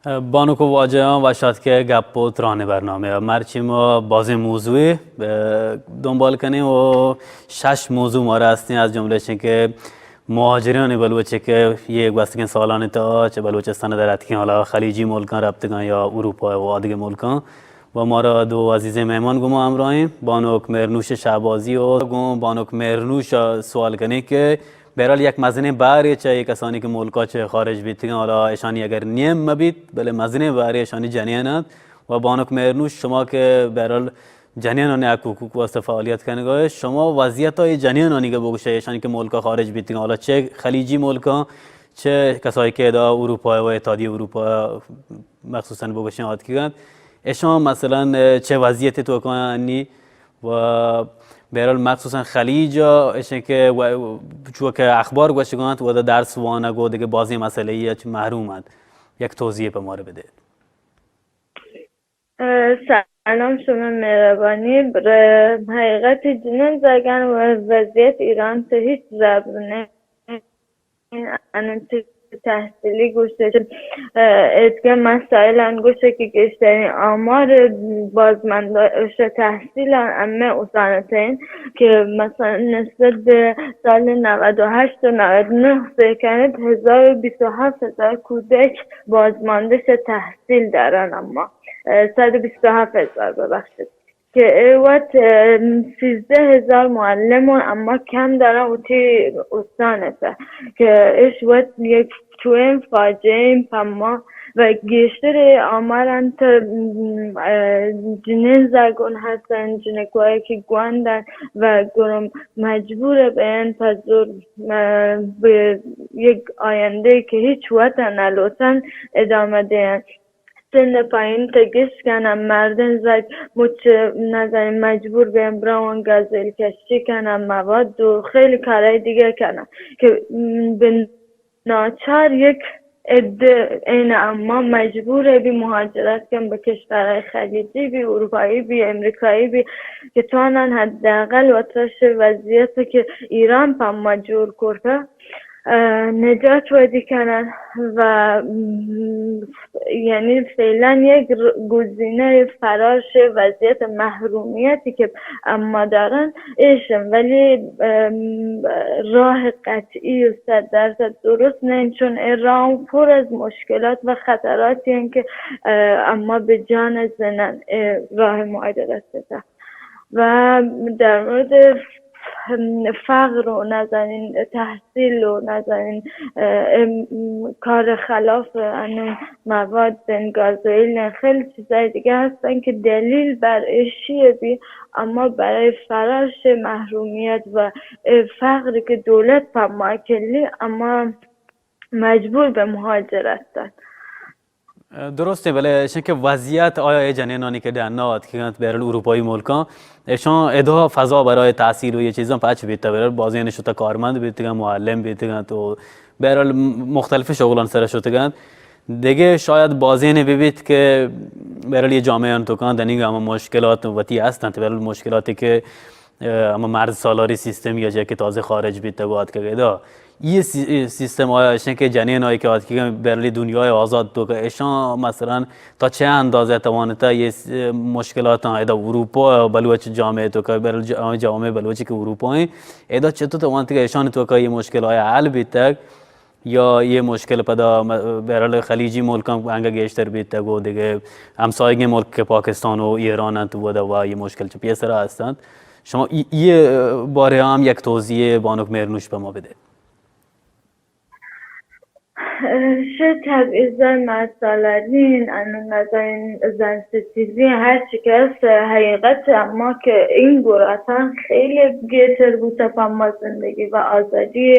بانک و واجہاں، وش آتکے گپ و تران برنامہ ءَ۔ مرچی ما بازیں موضوعے، اه، دنبال کنیں و شش موضوع مارا ہستیں، از جملہ چہ کہ مہاجرین بلوچ کہ یہ گوستگیں سالانی تہا چہ بلوچستان در اتکیں، حالا خلیجی ملکاں رپتگاں یا اروپا و آدگہ ملکاں۔ و مارا دو عزیزیں مہمان گوما ہمراہیں، بانک مہرنوش شہبازی و گوں بانک مہرنوش سوال کنیں کہ بہرحال یک مزنیں بہرے چہ اے کسانی کہ ملکا چہ خارج بیتگاں، حالا اشانی اگر نیم مبیت، بلے مزنیں بہرے اشانی جنین انت۔ و بانک مہرنوش، شما کہ بہرحال جنینانی حق حقوق واسطہ فعالیت کنگا ئے، شما وضعیت اے جنینانی کہ بگوشے، اشانی کہ ملکا خارج بیتگاں، حالا چہ خلیجی ملکاں، چہ کسایی کہ ادا اروپا و اتحادیہ اروپا مخصوصاً بگوشیں آتکگنت، اشان مثلاً چہ وضعیت توکا انی و بہرحال مخصوصاً خلیج اشیں کہ و-، چو کہ اخبار گوشگانت و درس وانگ و دگہ بازیں مسئلہ ای چہ محروم انت۔ یک توضیح پہ مارا بدے۔ اه، سلام، شما مہربانی۔ بر-، حقیقت جنین زگان و وضعیت ایران تو ہچ زبر نہ انت۔ تحصیلی گوشت، اه، اتکا مسائل انگوش کہ گیشترین آمار بازمندش تحصیل امہ استان تین کہ مثلاً نسبت به سال نود و هشت و نود و نه سیکنت، هزار و بیست و هفت هزار کودک بازماندش تحصیل دارن، اما، اه، صد و بیست و هفت هزار، ببخشید، که ای وقت، اه، سیزده هزار معلم اما کم دارن و تی استان است که ایش وقت یک چوین فاجعه این پما و گیشتر آماران تا، اه، جنین زگون هستن، جنکوهایی که گواندن و گرم مجبور بین پزور، اه، به یک آینده که هیچ وطن نلوتن ادامه دین. سن پایین تگیس کنن، مردن زد مچ نزنین، مجبور بین برون گازوئیل کشی کنن، مواد و خیلی کارهای دیگه کنن که، م، به ناچار یک عده این اما مجبور بی مهاجرت کن به کشورهای خلیجی بی، اروپایی بی، امریکایی بی، که توانن حداقل وترش وضعیت که ایران پما جور کرده، اه، نجات ودی کنن و، م، یعنی فعلاً یک ر-، گزینهٔ فرار شه وضعیت محرومیتی که اما دارن ایشن، ولی، ام، راه قطعی و صد درصد درست نین، چون این راه پر از مشکلات و خطراتی هن که، اه، اما به جان زنن، اه، راه مهاجرت بده. و در مورد فقر و نزنین تحصیل و نزنین، اه، ام، کار خلاف انو مواد، گازوئیل، خیلی چیزای دیگه هستن که دلیل بر اشی بی، اما برای فرار شه محرومیت و، اه، فقری که دولت پما کلی، اما مجبور به مهاجرت دن. درسته، بلے ایشیں کہ وضعیت آیا اے جنینانی کہ ڈنا آتکگنت بہرحال اروپایی ملکاں، ایشاں ادا فضا برای تحصیل و یہ چیزاں پچ بیتا، بہرحال بازین شتا کارمند بیتگن، معلم بیتگن تو بہرحال مختلف شغلان سر شتگن۔ دگہ شاید بازین ببیت کہ بہرحال یہ جامعہ انتو کان دنیگا ہم مشکلات وتی ہستن، بہرحال مشکلاتی کہ اه، ہما مرد سالاری سیستم یا جا کہ تازہ خارج بیتگ و آتکگ ادا۔ یہ سی-، سیستم آیا اشیں کہ جنین آئی کہ آتکگ بہرحال دنیای آزاد تو کہ اشاں مثلاً تا چہ اندازہ توانتا یہ س-، مشکلاتاں ادا اروپا بلوچ جامعہ تو کہ بہرحال جا-، جامعہ بلوچی کہ اروپا ہیں، ادا چطور توانتا کہ اشان تو کہ یہ مشکل آیا حل بیتگ؟ یا یہ مشکل پدا م-، بہرحال خلیجی ملکاں انگا گیشتر بیتگ و دگہ ہمسایگیں ملک کہ پاکستان و ایران انت و دا و یہ مشکل چہ پیسرا ہستنت۔ شما ای-، یہ بارے ہم یک توضیح بانک مہرنوش پہ ما بدے۔ شت تبعیض مسئلہ نین، انو نزانین زن ستیزی ہر چی کس حقیقت، اما کہ این گراتان خیلی گیتر بوتا پہ ما زندگی و آزادی،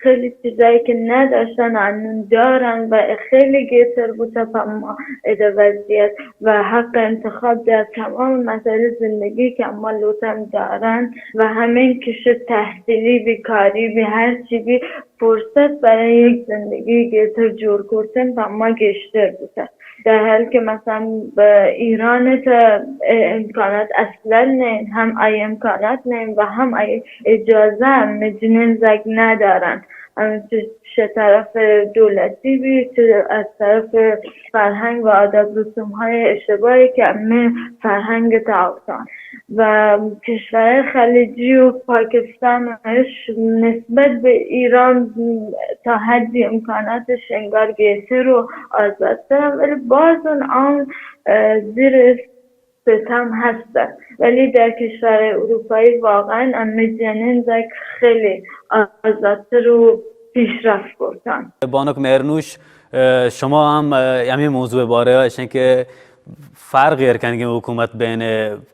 خیلی چیزایی که نداشتن انون دارن و خیلی گیتر بوتا پہ ما ادا وضعیت و حق انتخاب در تمام مسائل زندگی که اما لوتن دارن و همین که شد تحصیلی بی، کاری بی، هر چی بی، فرصت برای یک زندگی گیتر جور کرتن پہ ما گیشتر بوتا. در حالی که مثلاً به ایران تا امکانات اصلاً نین، هم ای امکانات نین و هم ای اجازه هم جنین زگ ندارن. چه طرف دولتی بی، چه از طرف فرهنگ و آداب رسوم های اشتباهی که همه فرهنگ تعاوتان و کشورهای خلیجی و پاکستان اش نسبت به ایران تا حدی امکاناتش انگار گیتر و آزادتر، ولی باز اون آن زیر ستم هستن، ولی در کشور اروپایی واقعا امه جنین زک خیلی آزادتر و پیشرفت بوتن. بانک مهرنوش، شما هم همین موضوع باره اشن که فرق ایر کنگی حکومت بین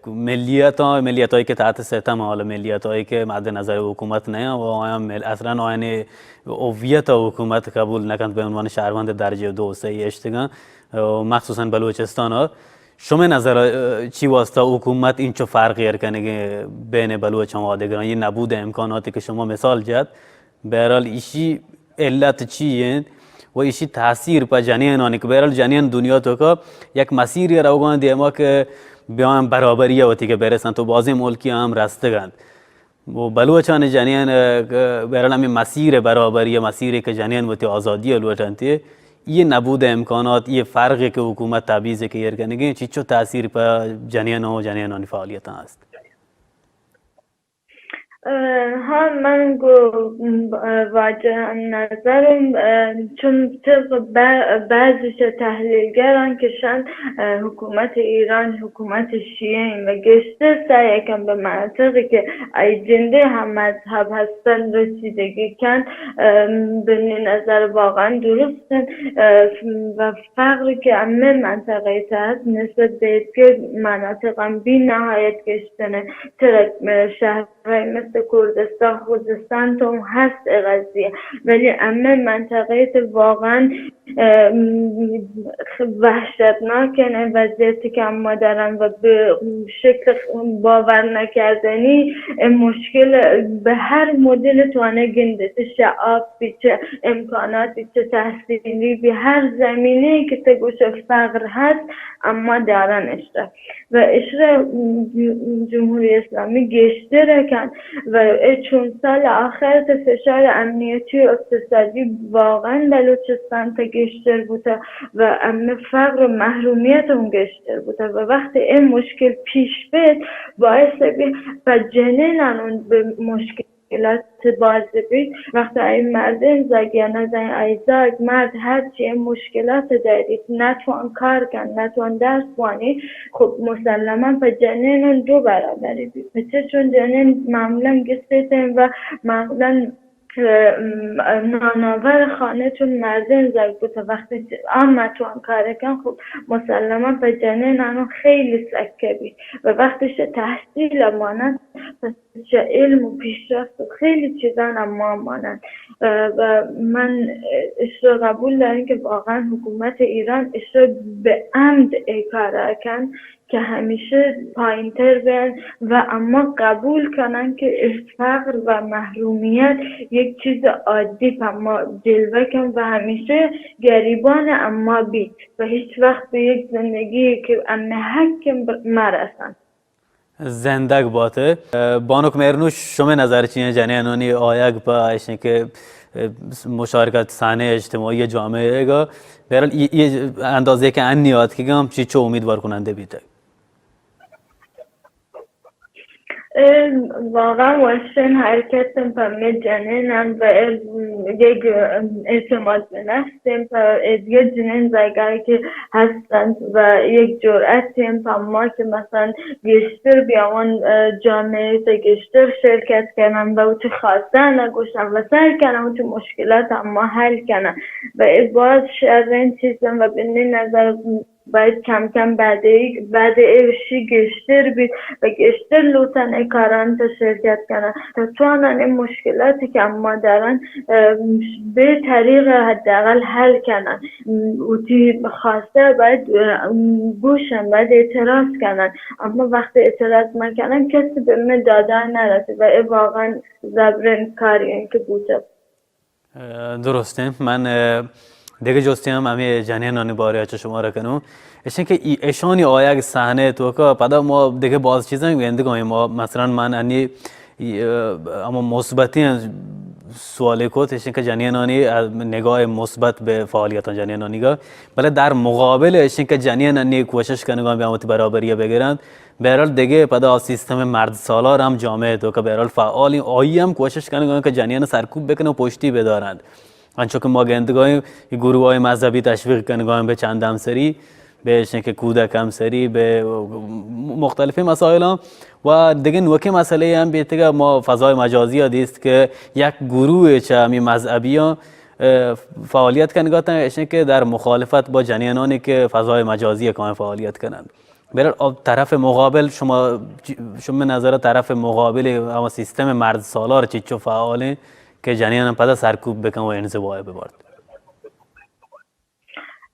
ملیت ها، ملیت هایی که تحت ستم، حالا ملیت هایی که مد نظر حکومت نیان و آیان مل اصلا آیان هویت حکومت قبول نکنت، به عنوان شهروند درجه دو سه اشتگان، مخصوصا بلوچستان ها. شمئے نظر ء چی واسطہ حکومت اینچو فرق ایر کنگے بین بلوچ ہم آدگران؟ یہ نبود امکاناتی کہ شما مثال جت، بہرحال ایشی علت چی انت و ایشی تاثیر پہ جنینانی کہ بہرحال جنین دنیا توکا یک مسیری روگان دیما کہ بیان برابری وتی کہ برسن تو بازیں ملکی ہم رستگند و بلوچان جنین، اه، بہرحال ہمیں مسیر برابری، مسیر کہ جنین وتی آزادی لوٹنتی، یہ نبود امکانات، یہ فرق کہ حکومت تبعیض کہ ایر کنگیں، چیچو تاثیر پہ جنین و جنینانی فعالیتاں است؟ اه، ہاں، من گو، اه، واجہ نظرم، اه، چون طبق ب-، بعضی چہ تحلیلگران کہ شان، اه، حکومت ایران حکومت شیعہ و گیشتر سعی کن به مناطقی که ای جنده هم مذهب هستن رسیدگی کن، اه، به نظر واقعا درستن، اه، و فرقی که امه منطقه تحت نسبت به که مناطق هم بی نهایت گشتنه، ترک، اه، شهر مثل کردستان، خوزستان تو هم هست ای قضیه، ولی امه منطقه ته واقعا، اه، وحشتناکن ای وضعیتی که اما دارن و به شکل باور نکردنی ای مشکل به هر مدل توانه گنده، چه شعب بی، چه امکاناتی، چه تحصیلی بی، هر زمینه که ته گوش فقر هست اما دارن اشته. و اشرا جمهوری اسلامی گیشتر کن و ای چون سال آخر ته فشار امنیتی و اقتصادی واقعا بلوچستان ته گیشتر بوته و امه فقر و محرومیت هم گیشتر بوته و وقتی این مشکل پیش بید باعث بی پا جنینان اون به مشکل مشکلات باز بیت. وقتی ای مردین زگ یا نزن ای زگ مرد هرچی ای مشکلات دارید، نتوان کار کن، نتوان درس وانی، خب مسلما په جنین دو برابری بیت. پچه چون جنین معمولا گستیتن و معمولا، اه، ناناور خانه چون مردین زگ بوت، وقتی آ نتوان کار کن، خب مسلما په جنین انو خیلی سکه بیت و وقتی شه تحصیل مانند چه علم و پیشرفت و خیلی چیزان اما مانند. اه، و من، اه، اشرا قبول دارم که واقعا حکومت ایران اشرا به عمد ای کار کن که همیشه پایین‌تر بین و اما قبول کنن که فقر و محرومیت یک چیز عادی په ما جلوه کن و همیشه گریبان اما بیت و هیچ وقت به یک زندگی که امه حق مرسن. زندگ بات. اه، بانک مہرنوش، شمئے نظر چی انت؟ جنینانی آیگ پہ ایشیں کہ، اه، مشارکت صحنہ اجتماعی جامعہ گا، بہرحال، یہ، یہ اندازے کہ انی آتکگاں چیچو امیدوار کنندہ بیتگ؟ اه، واقعا وشیں حرکت پہ مئے جنینان و یک اعتماد به نفس پہ ایدگہ جنین زگاں کہ ہست انت و یک جرأت انت پہ ما کہ مثلا گیشتر بیاون، اه، جامعہ تے گیشتر شرکت کنن و وتی خواستان گوشن و سعی کنن وتی مشکلات اما حل کنن و اے باز شرین چیزن و بنی نظر باید کم کم بعد ای، بعد ایشی گیشتر بیت و گیشتر لوٹن ای کاران تا شرکت کنن تا توانن ای مشکلاتی که اما دارن، اه، به طریق حداقل حل کنن. وتی خواسته باید، اه، گوشن، باید اعتراض کنن، اما وقتی اعتراض نکنن کسی به من دادن نرسه و ای واقعا زبرین کاری این که بوته. اه، درستیں. من، اه، دگہ جستے ہم ہمے جنینانی بارے ء چہ شما را کنوں. ایشیں کہ ای، ایشانی آیگ صحنہ ء توکا پدا ما دگہ باز چیزاں گندگ ء ما، مثلاً من انی، ای، اه، ہما مثبتیں سوالے کت، ایشیں کہ جنینانی نگاہ مثبت بہ فعالیتاں جنینانی گا، بلے در مقابل ایشیں کہ جنین انی کوشش کنگاں بہ وتی برابری بگرند، بہرحال دگہ پدا سیستم مرد سالار ہم جامعہ تو کہ بہرحال فعالیں، آئی ہم کوشش کنگاں کہ جنین سرکوب بکنن و پشتی بدارند. انچو کہ ما گندگاہیں گروہ های مذہبی تشویق کنگاں بہ چند ہمسری، بہ ایشیں کہ کودک ہمسری، بہ مختلفیں مسائلاں و دگہ نوکیں مسئلے ہم بیتگا. ما فضای مجازی ء دیست کہ یک گروہ چہ ہمیں مذہبیاں، اه، فعالیت کنگا تاں، ایشیں کہ در مخالفت با جنینانی کہ فضای مجازی کائیں فعالیت کنند. بہرحال، آ طرف مقابل شما، شما نظر طرف مقابل ہما سیستم مرد سالار چچو فعالیں کہ جنین پدا سرکوب بکن و انزوا ببارد؟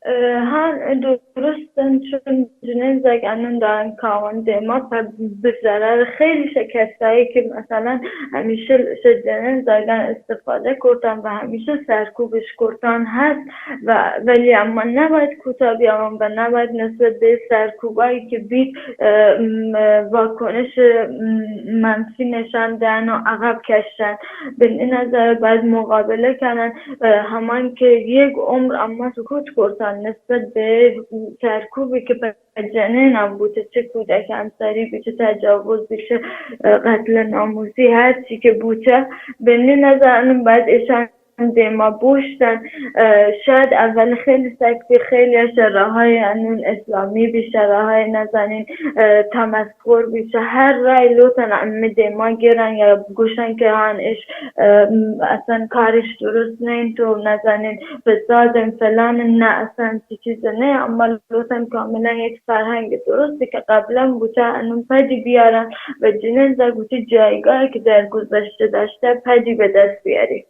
اه، ہاں، درست انت، چون جنین زگ انون دارن کاون دیما پہ بزرر خیلی شہ کسایی کہ مثلاً ہمیشہ شہ جنین زگان استفاده کرتن و ہمیشہ سرکوبش کرتن ہست و ولی اما نباید کوتاه بیاون و نباید نسبت به سرکوبایی که بیت، اه، م-، واکنش، م-، منفی نشان دهن و عقب کشن. به این نظر باید مقابله کنن، اه، همان که یک عمر اما سکوت کرتن نسبت به سرکوبی که به جنین هم بوته، چه کودک همسری بی، چه تجاوز بی، چه، اه، قتل ناموسی، هر چی که بوته، به این نظر انون باید ایشان دیما بوشتن. اه، شاید اول خیلی سک بی، خیلی شہ راہای انون اسلامی بی، شہ راہای نزانین، اه، تمسخر بی، شہ ہر رای لوٹن امی دیما گرن یا گوشن کہ ہان اش، اه، م-، اصلاً کارش درست نین، تو نزانین فسادن فلان، نه اصلاً چی چیز نه، اما لوٹن کاملاً یک فرهنگ درستی که قبلاً بوته انون پدی بیارن و جنین زگ وتی جایگاهی که در گذشته داشته پدی به دست بیاری.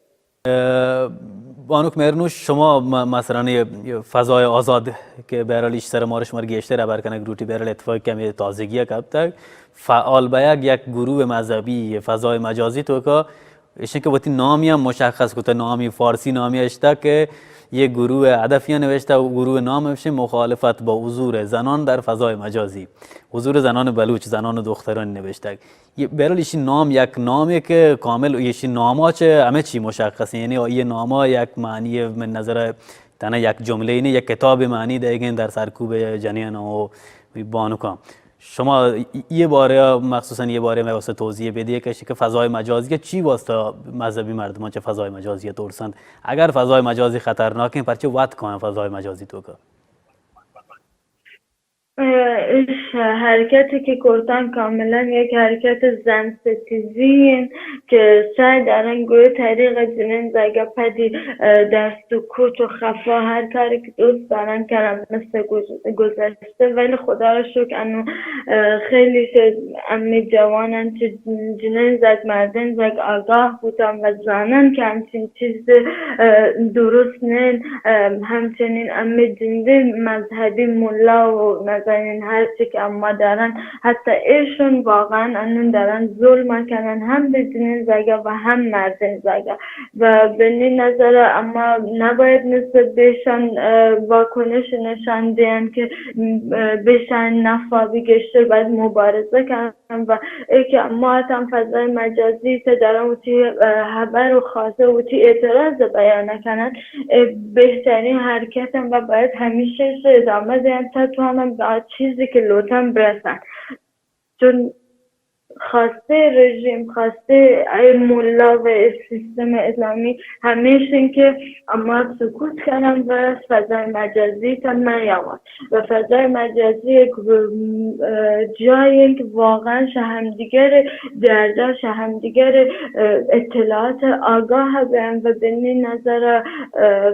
اه، بانک مهرنوش، شما م-، مثلاً یہ فضای آزاد کہ بہرحال ایش سر مارش مر گیشتر ہبر کنگ لوٹی، بہرحال اتفاق کمی تازگی کپتگ. فعال بیگ یک گروہ مذہبی فضای مجازی توکا ایشیں کہ وتی نامی ہم مشخص کتا، نامی فارسی نامی اشتا کہ یہ گروہ ہدفی نوشتہ، گروہ نام ہمشیں مخالفت با حضور زنان در فضای مجازی، حضور زنان بلوچ، زنان و دختران نوشتگ. یہ بہرحال ایشی نام یک نامے کہ کامل ایشی ناما چہ ہمے چی مشخص ہیں، یعنی یہ ناما یک معنی من نظر تنها یک جملے نے، یک کتاب معنی دئیگیں در سرکوب جنین و بانکاں. شما یہ بارے، مخصوصاً یہ بارے میں واسطے توضیح بدیے کہ کہ فضای مجازی چی واسطہ مذہبی مردمان چہ فضای مجازی ترسند؟ اگر فضای مجازی خطرناکیں، پرچہ وت کائیں فضای مجازی توکا؟ اه، اش حرکتی که کرتن کاملاً یک حرکت زن ستیزی انت که سعی دارن گوی طریق جنین زگا پدی، اه، در سکوت و خفا هر کاری که دوست دارن کنن مثل گذ-، گذشته، ولی خدا را شکر انو، اه، خیلی ش-، امی جوانن چه جنین زگ مردین زگ آگاه بوتن و زانن که همچین چیز، اه، درست نین. اه، همچنین امی جندین مذهبی ملا و نزانین هر چی که اما دارن، حتی ایشون واقعاً انون دارن ظلم کنن هم به جنین زگا و هم مردین زگا. و به نی نظر اما نباید نسبت بهشان، اه، واکنش نشان دهن که، اه، بهشان نفع بگشته، باید مبارزه کنن. و ای که اما اتن فضای مجازی تا دارن وتی، اه، خبر و خواسته وتی اعتراض بیان کنن، اه، بهترین حرکت هم و باید همیشه ادامه دهن تا تو هم به آ چیزی که لوتن برسن. چون خواسته رژیم، خواسته ای ملا و ای سیستم اسلامی همیشن که اما سکوت کنن و فضای مجازی تا نیاون. و فضای مجازی یک، اه، جایی که واقعاً شه همدیگر دردا، شه همدیگر، اه، اطلاعات آگاه بین و بنی نظر، اه،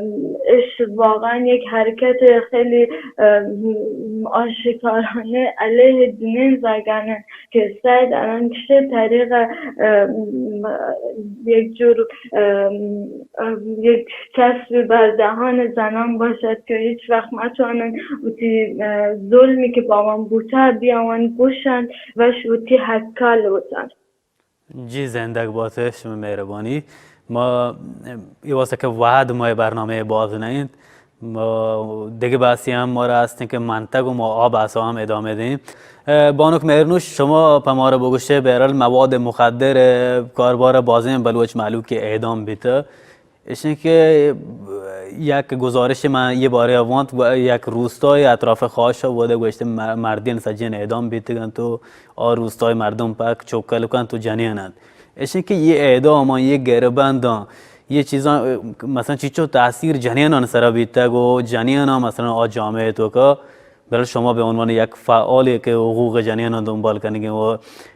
اش واقعاً یک حرکت خیلی، اه، آشکارانه علیه دینین زگانه که سعی دارن که طریق، اه، یک جور، اه، اه، یک چسب بر دهان زنان باشد که هیچ وقت نتوانن وتی، اه، ظلمی که با من بوته بیاون گوشن و ش-، وتی حقا لوٹن. جی، زندگ بات شما مہربانی. ما اے واسطہ کہ وہد ما برنامہ باز نہ انت، ما دگہ بحثی ہم مارا ہستیں کہ منتگ و ما آ بحثا ہم ادامہ دیں۔ اه، بانک مہرنوش، شما پہ مارا بگوشے، بہرحال مواد مخدر، اه، کاربار بازیں بلوچ مہلوک اعدام بیتہ۔ اشیں کہ یک گزارش من یہ بارے وانت، و یک روستای اطراف خاش وہدے گوشتے م-، مردین سجین اعدام بیتگنت و آ روستای مردم پک چکل کنت و جنین انت۔ اشیں کہ یہ اعدام، یہ گربنداں، یہ چیزاں، مثلاً چیچو تاثیر جنینان سرا بیتگ و جنینان مثلاً آ جامعہ توکا، بہرحال شما بہ عنوان یک فعالے کہ حقوق جنینان دنبال کنگے و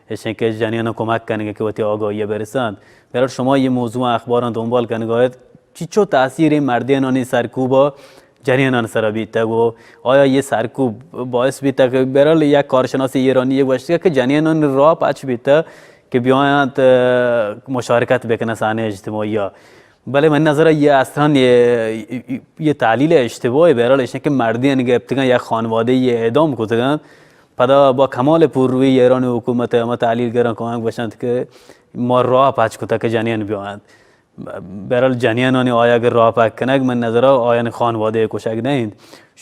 اشیں کہ جنینان کمک کنگے کہ وتی آگاہی برسند۔ بہرحال شما یہ موضوع اخباران دنبال کنگا ات، چیچو تاثیر مردینانی سرکوبا جنینان سرا بیتگ و آیا یہ سرکوب باعث بیتگ کہ، بہرحال یک کارشناس ایرانی یہ گوشتگ کہ جنینان را پچ بیتگ کہ بیاینت، اه، مشارکت بکنن صحنہ اجتماعی ءَ۔ بلے من نظر یہ اصلاً یہ، یہ تحلیل اشتباہ، بہرحال ایش کہ مردین گپتگن یک خانوادہ یہ اعدام کتگن، پدا با کمال پرروی ایران حکومت ہما تحلیل گران کمک بشنت کہ ما راہ پچ کتگ کہ جنین بیاینت۔ بہرحال جنینانی آیگ راہ پچ کنگ من نظر آیان خانوادہ کشگ نہ انت۔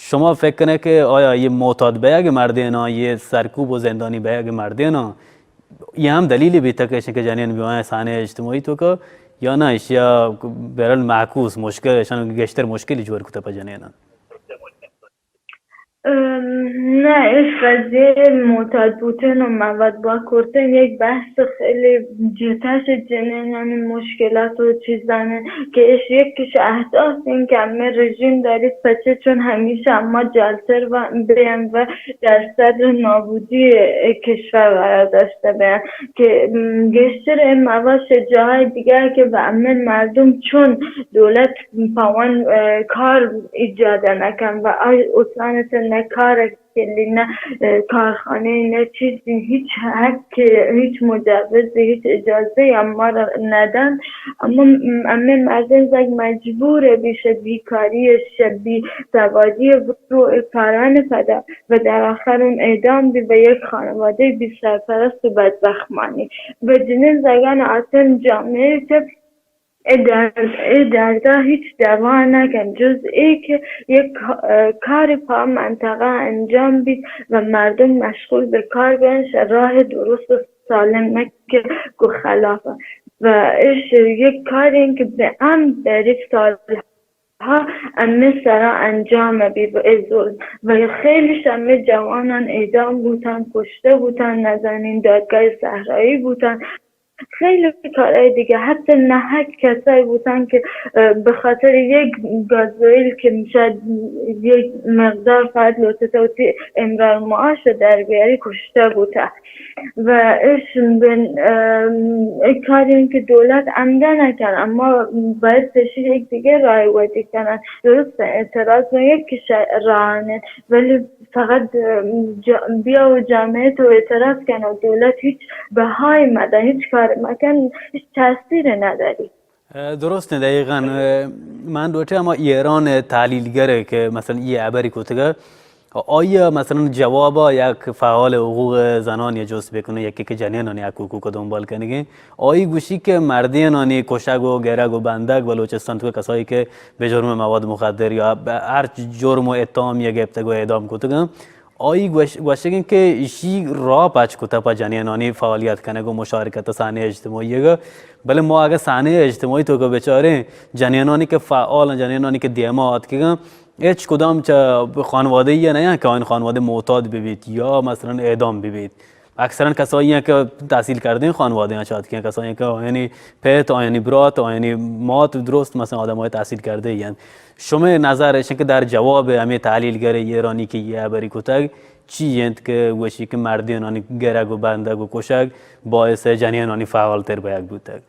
شما فکر کنئے کہ آیا یہ معتاد بیگ مردیناں، یہ سرکوب و زندانی بیگ مردیناں، یہ ہم دلیلی بیتگ کہ اشیں کہ جنین بیاینت صحنہ اجتماعی توکا یا نہ، اشیا بہرحال معکوس مشکل، اشان گیشتر مشکلی جوڑ کتگ پہ جنینان؟ ام، نہ، اش قضیہ معتاد بوتن و مواد بہا کرتن یک بحث خیلی جتاش جنینانی مشکلات و چیزانی کہ اش یک کش احداث این کہ ہمیں رژیم داریت پچے چون ہمیشہ اما جلتر و بین و در صدر نابودی کشور قرار داشته بین کہ، م، گیشتر این مواد شہ جاهای دیگر کہ به همه مردم چون دولت پاوان، اه، کار ایجاد نکن و آی اصلاً نه کار کلی نه، اه، کارخانه نه چیزی، هیچ حق، هیچ مجوز، هیچ اجازه اما را ندن. اما م-، همه مردم زگ مجبور بیشه بیکاری شبی سوادی برو کاران پدا و در آخر اون اعدام بی و یک خانواده بی سرپرست و بدبخت مانی و جنین زگان آتن جامعه که اے درد، اے دردا هیچ دوا نکن جز ای که یک، اه، کار پا منطقه انجام بید و مردم مشغول به کار بین، شه راه درست و سالم نه که گو خلاف. و اش یک کاری که به ام دریف سال ها امه سرا انجام بی و ای ظلم و خیلیش امه جوانان اعدام بوتن، کشته بوتن، نزنین دادگاه صحرایی بوتن، خیلی کارهای دیگه، حتی نهک کسایی بوتن که، اه، به خاطر یک گازوئیل که شاید یک مقدار فقط لوتته وتی امرار معاش در بیاری کشته بوته. و اش بن، ام، یک کاری که دولت عمدن نکن، اما باید پیشی یک دیگه راه ودی کنن. درست اعتراض نه یک کش راه نه، ولی فقط، ام، جا-، بیا و جامعه تو اعتراض کن و دولت هیچ بهای مدن، هیچ کار مکن، هیچ تاثیر نداری. اه، درست، دقیقاً. اه، من دوٹے ہما ایران تحلیلگر کہ مثلاً یہ حبری کتگا، آئی ءَ مثلاً جواب ءَ یک فعال حقوق زنان یا جست بکنو، یکے کہ جنینانی حق حقوق ءَ دنبال کنگیں، آئی گوشی کہ مردینانی کشگ و گرگ و بندگ بلوچستان تو کسایی کہ بہ جرم مواد مخدر یا بہ ہر جرم و اتہام یا گپتگ و اعدام کتگاں، آئی گوش-، گوشگیں کہ ایشی راہ پچ کتہ پہ جنینانی فعالیت کنگ و مشارکت صحنہ اجتماعی ءَ، بلے ما اگہ صحنہ اجتماعی تو کہ بچاریں جنینانی کہ فعال، جنینانی کہ دیما آتکگاں، ہچ کدام چہ خانوادہ ای نہ کہ آیان خانوادہ معتاد ببیت یا مثلاً اعدام ببیت۔ اکثراً کسایی ہیں کہ تحصیل کردیں خانوادہ ہیں، چہ آتکیں کسایی ہیں کہ آیانی پت، آیانی برات، آیانی مات درست مثلاً آدمای تحصیل کرده ای ہیں۔ شمئے نظر اش کہ در جواب ہمے تحلیل گر ایرانی کہ یہ حبری کتگ چی انت کہ گوشی کہ مردینانی گرگ و بندگ و کشگ باعث جنینانی فعال تر بیگ بوتگ؟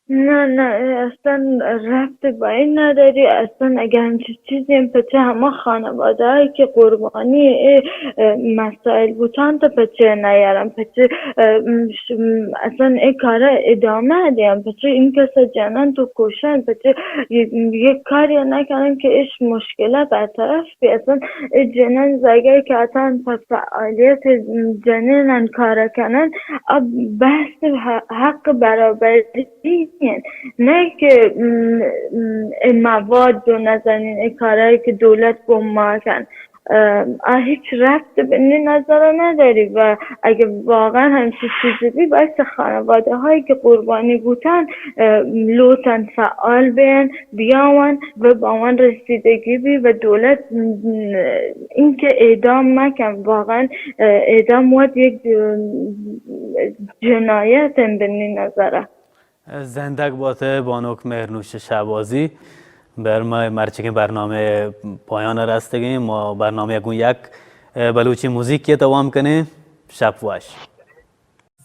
نه، نه، اصلاً ربط به این نداری. اصلاً اگه همچین چیزی هم پچه همه خانواده هایی که قربانی ای، اه، مسائل بوتن تا پچه نیارن، پچه، اه، م-، ش-، م-، اصلاً ای کارا ادامه دیم، پچه این کسا جنن تو کشن، پچه ی-، یک کاری نکنن که اش مشکله برطرف بی. اصلاً ای جنن زگه که اتن پا فعالیت جنینن کار کنن، اب بحث ح-، حق برابری انت، نه که، م، م، اے مواد و نزانین اے کارهایی که دولت گون ما کن، اه، آ هیچ ربط به نی نظر نداری و اگه واقعا همچین چیزی بی، باید خانواده هایی که قربانی بوتن، اه، لوتن فعال بین، بیاون و با آوان رسیدگی بی و دولت، م، اینکه اعدام مکن، واقعا، اه، اعدام وت یک، اه، جنایت به نی نظره. زندگ بات بانک مہرنوش شہبازی. بر ما مرچگیں برنامہ پایان رستگیں، ما برنامہ گوں یک بلوچی موزیکی توام کنیں. شپ وش.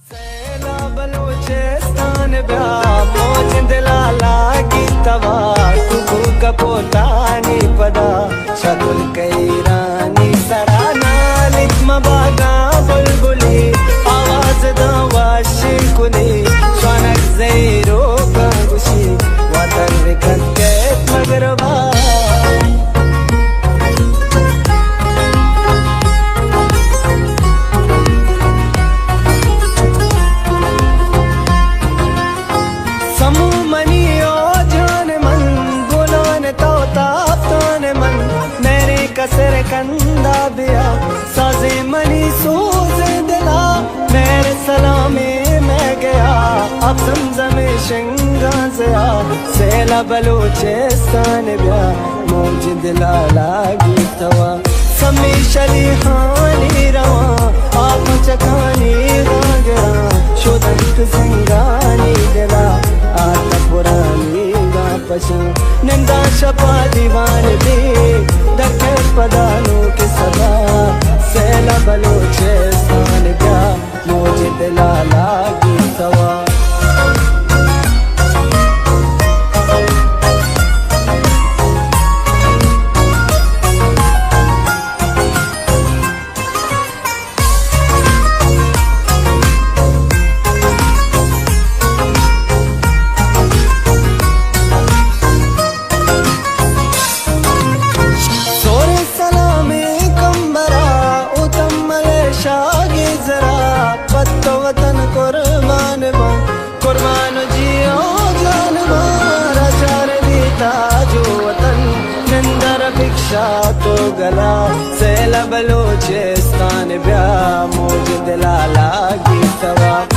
سیلا بلوچستان بیا، موج دلا لاگی توا، تو کو کپوتانی پدا. شتل کئیرانی سرا نالیت مباگاں بلبلی، آواز داں واشی کلی، شانک زیروکاں گوشی، واتر بکن کیت مگربا. سمو منی او جان من، گلان تو تاپتان من، میرے کسر کندا بیا، سازے منی سوز دلا، میرے سلامے میں گیا، اب زمزم شنگان زیا، سیلا بلوچستان بیا، موج دلا لاگی توا، سمی شلی ہانی رواں، آپ چکانی گاگراں، شدنت زنگانی دلا، آت پرانی گاں پشاں، ننداں شپا دیوان دی، درکئے پدا نوک صدا، سیلا بلوچستان بیا، موج دلا لاگی توا. سور سلامیں کمبرا، او تمل شاگی زرا، پت وطن قربان باں، قربان جیو جان باں، راجار بیتا جو وطن، نندر بکشا تو گلا، سیلا بلوچستان بیا، موج دلا لاگی توا.